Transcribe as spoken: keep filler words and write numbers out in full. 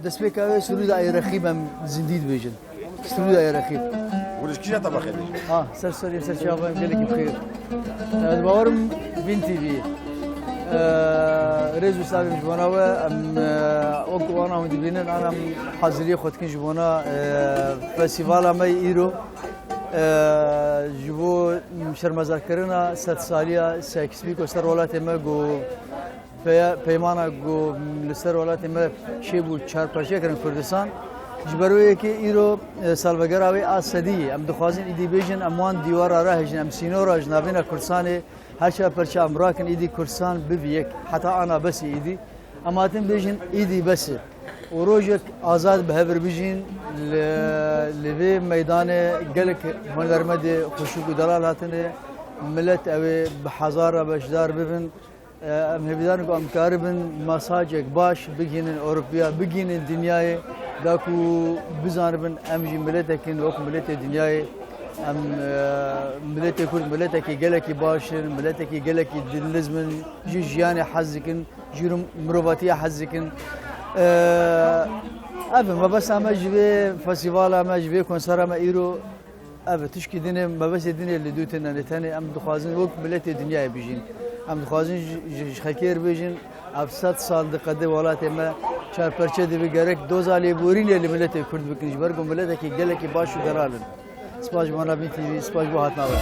Destpêka wê Sirûda Ey Rexîb em zindî dibêjin. Sirûda Ey Rexîb. Wiriş kîja te bexêr bêje. Ha, ser serê ser çava em gelekî bixêr. Ez bawerim Vîn T V. Ee, rêz û slavê ji bona we, em, e, wek wana hûn dibînin, an em haziriyê xwe dikin ji bona, e, festîvala me yê îro. Ee, ji bo şermezarkirina sed saliya Sykes-Picot ser welatê me ku Peye-, peymana ku li ser welatê me çêbû çarperçe kirin Kurdistan. Ji ber wê yekê îro, e, salvegera wê a sedî ye. Em dixwazin îdî bêjin, em wan dîwara rahêjin, em sînora ji navbêna Kurdistanê her çar perçe em rakin, îdî Kurdistan bibe yek. Heta ana bes e îdî. Em hatin bêjin îdî bes e. Û rojek azad bi hev re bijîn li, li vê meydanê gelek hunermendê xweşik û delal hatine. Milet ew ê bi hezara beşdar bibin. Em hêvîdar in ku em karibin mesajek baş bigihînin Ewropiya, bigihînin dinyayê, da ku bizanibin em jî miletek in wek miletê dinyayê. Em, e, miletê Kurd miletekî gelekî baş in, miletekî gelekî dilnizm in, ji jiyanê hez dikin, ji mirovatiya hez dikin. E, ev e mebesta me ji vê festîvala me, ji vê konsera me îro. Ev tişkî din e, mebestê din e li dû tune ne tenê. Em dixwazin wek miletê dinyayê bijîn. Em dixwazin ji, ji, ji xelkê re bêjin, ev sed sal diqede welatê me çarperçe dibe, gerek doza lêborînê li miletê Kurd bikin, ji ber ku miletekî gelekî baş û delal in. Spas ji bo Navîn T V, spas ji bo hatina we.